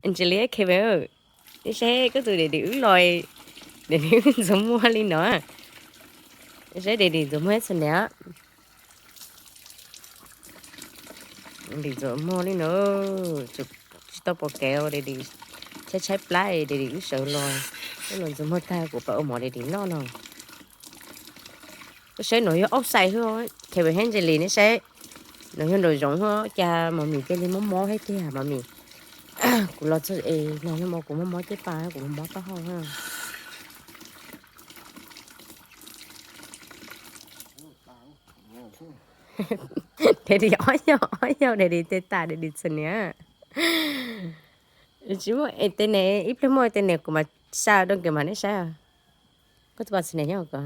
Ntshe li Kevin, saib koj tus daddy wb los, daddy wb ntxuag muag li no. Saib daddy ntxuag muag txhua niam. Daddy ntxuag muag li no, tsis tau pom kev daddy tshaib tshaib plab daddy wb sawv los, wb los ntxuag muag tag kuv pab ua mov daddy noj no. Koj saib no yog outside xwb, Kevin hab Ntshe li nej saib, no yog nraum zoov xwb cas Mos Mis cia li mob mob thiab tiag Mos Mis. Kuv los txog es no kuv mob mob tej pas, kuv mob mob taub hau. Daddy ob yog, ob yog daddy tej tas daddy txhua niam. Tsis muaj internet, ib pliag muaj internet kuv mam xa rau kws mam nej saib. Koj tus pas txhua niam nyob ko.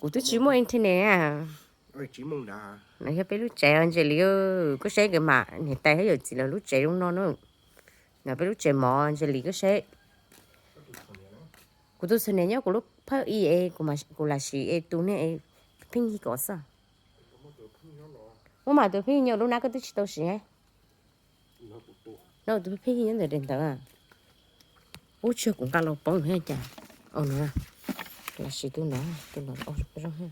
Kuv twb tsis muaj internet. No yog peb lub tsev Ntshe li, koj saib kws mam niam tais hab yawm txiv lawv lub tsev zoo no na. No peb lub tsev mov Ntshe li koj saib. Kuv tus txhua niam nyob kuv lub phab i es kuv lam siv es tus niag pheej yig kom xwb. Muab mas tus pheej yig nyob lub nab koj twb tsis tau siv. No tus pheej yig nyob ntawm daim ntawd. Ub tsuag kuv nqa los poob thiab cas. Lam siv tus no, tus no zoo.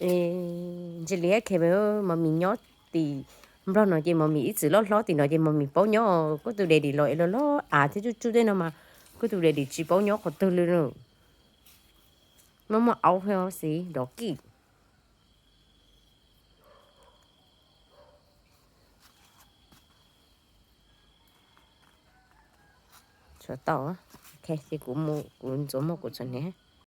Ntshe li Kevin, Mos Mis nyob tim Nplog no ces Mos Mis ib txwm loj hlob tim no ces Mos Mis paub nyob, koj tus daddy los es los loj av thiab tsuj tsuj tej no mas koj tus daddy tsis paub nyob qhov twg li na. Muaj muaj aub xwb dov kij. Tau, ces kuv mus kuv ntxuav muag kuv txhua niam.